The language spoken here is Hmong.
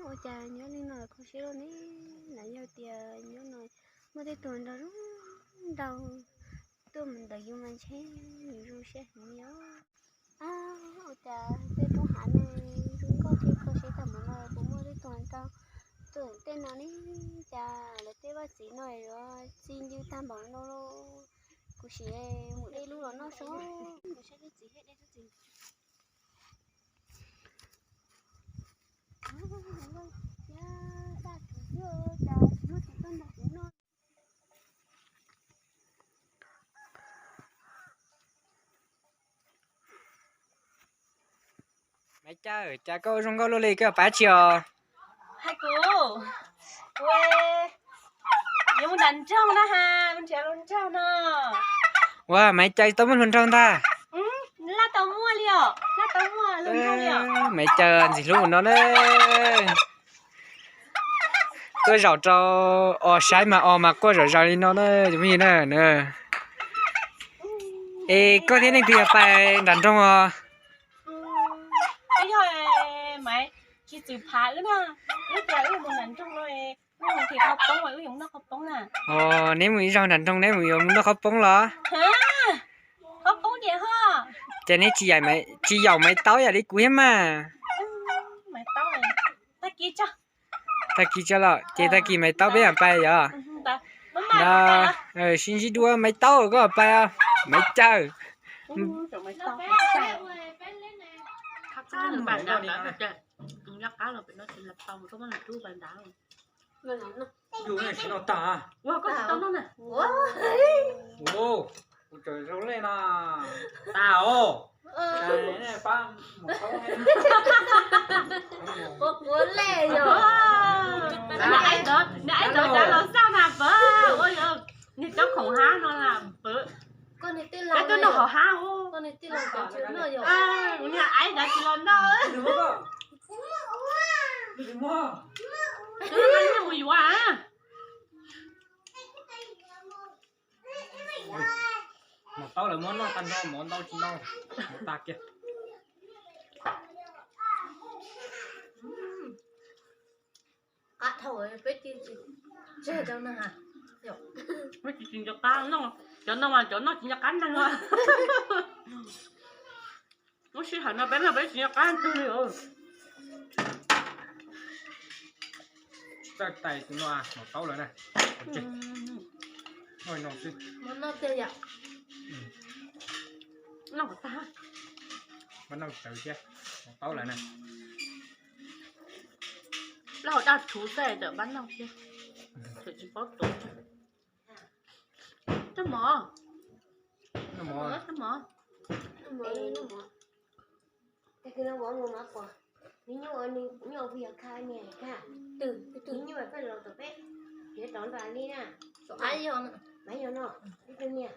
Ua cas nyob li no kho siab luaj ne? Lam yog tias nyob no muaj tej tug nrog zoo nraug tuaj mus ntawm yus mas ntshe yus zoo siab heev li os. Ua cas tej roob hav no zoo nkauj thiab kho siab tag npaum no, puas muaj tej tug nrog tuaj tej no ne? Cas lawv tej vaj txiv no yuav txi ncw tag npaum no lauj. Kuv sim mus de lub los noj xwb. Maiv Cawg, cas koj ua zoo nkauj luaj li, koj pab tsi os? Hais kuv, kuv yuav mus nram nroog na ha, mus nrhiav hluas nraug no. Ua, Maiv Cawg tau muaj hluas nraug ntag. Laj tau muaj li os, laj tau muaj hluas nraug li os. Maiv Cawg ntxim hlub mus no na. Tuaj zaum rau os, saib mas os mas quaj zom zaws li no na cov phooj ywg na. Es koj thiab leej twg yog pais nram nroog os? Wb yog Maiv, tsis txwm phav wb na, wb tias wb mus nram nroog no, wb mus nrhiav qhov poob, wb yuav mus noj qhov poob na. Os, neb mus ib zaug nram nroog neb mus yuav mus noj qhov poob los? Qhov poob tiag ho. Ces neb tsis yaum Maiv Taub yam li kuv thiab mas. Maiv Taub, tag kis tso. Tag kis tso los, ces tag kis Maiv Taub peb mam pais yom. Ntawd, sib ntsib dua Maiv Taub koj pais os, Maiv Cawg. Kuv tsis tau noj na. Ua, kuv tseem zoo li no. Tas os. Ua, ua le yog. Nws ais ntawd, nws ais ntawd dav los xaj na pab. Ua yog, nws cov khoom hab no na pab. Koj nws tij laug, peb tuaj noj hauv hab. Koj nws tij laug, koj tsis noj yog. Kuv niag ais ntawd tsis los noj. Mus yuav. Mov taub lawv muab noj tag nrho, mov ntau tsis ntau, mov tas kiag. Qab dhau, peb tsis tseg rau na. Peb tsis tsis nco qab noj, cov no mas cov noj tsis nco qab neeg os. Lub sij hawm no peb noj peb tsis nco qab twg li os. Txawj tais tus no, mov taub lawm na. Noj no xwb. Mov noj tiag yom. Noj tag. Mas noj tsawv thiab, mov taub lawm na. Plaub hau daj rhuv xwb tawm pab noj thiab. Tsis paub tus. Noj mov. Noj mov. Noj mov. Noj mov. Tag kis no vov mus mas quas, nws nyuj, nws nyuj kuj yog kha niam kha. Nws nyuj peb los tom peb, yuav rov nram li na. Maiv yog no, ib tug niam.